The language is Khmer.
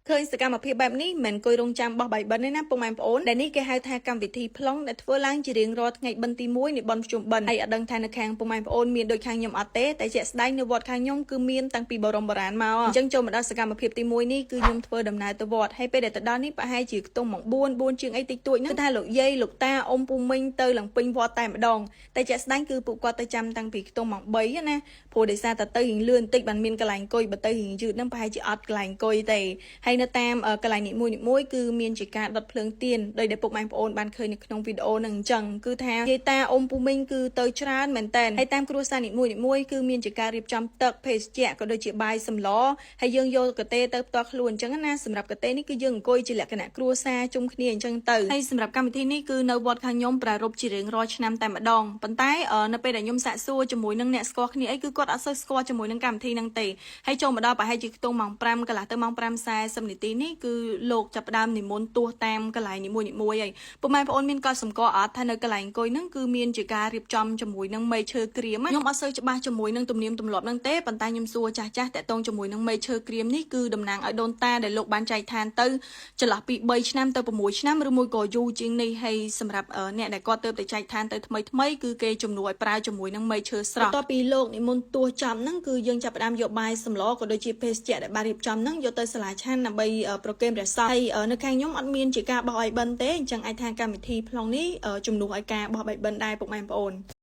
ឃើញសកម្មភាពបែបនេះមិនអង្គុយរងចាំបោះបាយបិណ្ឌទេណាពុកម៉ែបងប្អូនដែលនេះគេហៅថាកម្មវិធីប្លង់ដែលធ្វើឡើងជារៀងរាល់ថ្ងៃបិណ្ឌទី1នៃបុណ្យភ្ជុំបិណ្ឌហើយអត់ដឹងថានៅខាងពុកម៉ែបងប្អូនមានដូចខាងខ្ញុំអត់ទេតែជាក់ស្ដែងនៅវត្តខាងខ្ញុំគឺមានតាំងពីបរមបុរាណមកអញ្ចឹងចូលមកដល់សកម្មភាពទី1នេះគឺខ្ញុំធ្វើដំណើរទៅវត្តហើយពេលដែលទៅដល់នេះប្រហែលជាខ្ទង់ម៉ោង4 4ជាងអីតិចតួចហ្នឹងគឺថាលោកយាយលោកតាអ៊ំពូមីងទៅឡើងពេញវត្តតែម្ដងតែជាក់ស្ដែងគឺពួកគាត់ទៅចាំតាំងពីខ្ទង់ម៉ោង3ណាព្រោះដោយសារតែទៅរៀងលឿនបន្តិចបានមានកន្លែងអង្គុយបើទៅរៀងយឺតហ្នឹងប្រហែលជាអត់កន្លែងអង្គុយទេហើយនៅតាមកន្លែងនីមួយៗគឺមានជាការដុតភ្លើងទៀនដោយដែលពុកម៉ែបងប្អូនបានឃើញនៅក្នុងវីដេអូហ្នឹងអញ្ចឹងគឺថាយាយតាអ៊ំពូមីងគឺទៅច្រើនមែនតើហើយតាមគ្រួសារនីមួយៗគឺមានជាការរៀបចំទឹកភេសជ្ជៈក៏ដូចជាបាយសម្លហើយយើងយកកាតេទៅផ្ទាល់ខ្លួនអញ្ចឹងណាសម្រាប់កាតេនេះគឺយើងអង្គុយជាលក្ខណៈគ្រួសារជុំគ្នាអញ្ចឹងទៅហើយសម្រាប់កម្មវិធីនេះគឺនៅវត្តខាងខ្ញុំប្រារព្ធជារៀងរាល់ឆ្នាំតែម្ដងប៉ុន្តែនៅពេលដែលខ្ញុំសាកសួរជាមួយនឹងអ្នកស្គាល់គ្នាអីគឺគាត់អត់សូវស្គាល់ជាមួយនឹងកម្មវិធីហ្នឹងទេហើយចូលមកដល់ប្រហែលជាខ្ទង់ម៉ោង5កន្លះទៅម៉ោង5:40នាទីនេះគឺលោកចាប់ផ្ដើមនិមន្តទោះតាមកន្លែងនីមួយៗហើយពុកម៉ែបងប្អូនមានកត់សម្គាល់អត់ថានៅកន្លែងអង្គុយហ្នឹងគឺមានជាការរៀបចំជាមួយនឹងមែកឈើក្រៀមខ្ញុំអត់សូវច្បាស់ជាមួយនឹងទំនៀមទម្លាប់ហ្នឹងទេប៉ុន្តែខ្ញុំសួរចាស់ចាស់តាក់ទងជាមួយនឹងមែកឈើក្រៀមនេះគឺតំណាងឲ្យដូនតាដែលលោកបានចែកឋានទៅចន្លោះពី3ឆ្នាំទៅ6ឆ្នាំឬមួយក៏យូរជាងនេះហើយសម្រាប់អ្នកដែលគាត់ទៅតែចែកឋានទៅថ្មីថ្មីគឺគេជំនួសឲ្យប្រើជាមួយនឹងមែកឈើស្រស់បន្ទាប់ពីលោកនិមន្តទោះចំហ្នឹងគឺយើងចាប់ផ្ដើមយកបាយសម្លក៏ដូចជាភេសជ្ជៈដែលបានរៀបចំហ្នឹងយកទៅសាលាឆាន់ដើម្បីប្រគេនព្រះសង្ឃហើយនៅខាងខ្ញុំអត់មានជាការបោះបាយបិណ្ឌទេអញ្ចឹងអាចថាកម្មវិធីប្លង់នេះជំនួសឲ្យការបោះបាយបិណ្ឌដែរពុកម៉ែបងប្អូន។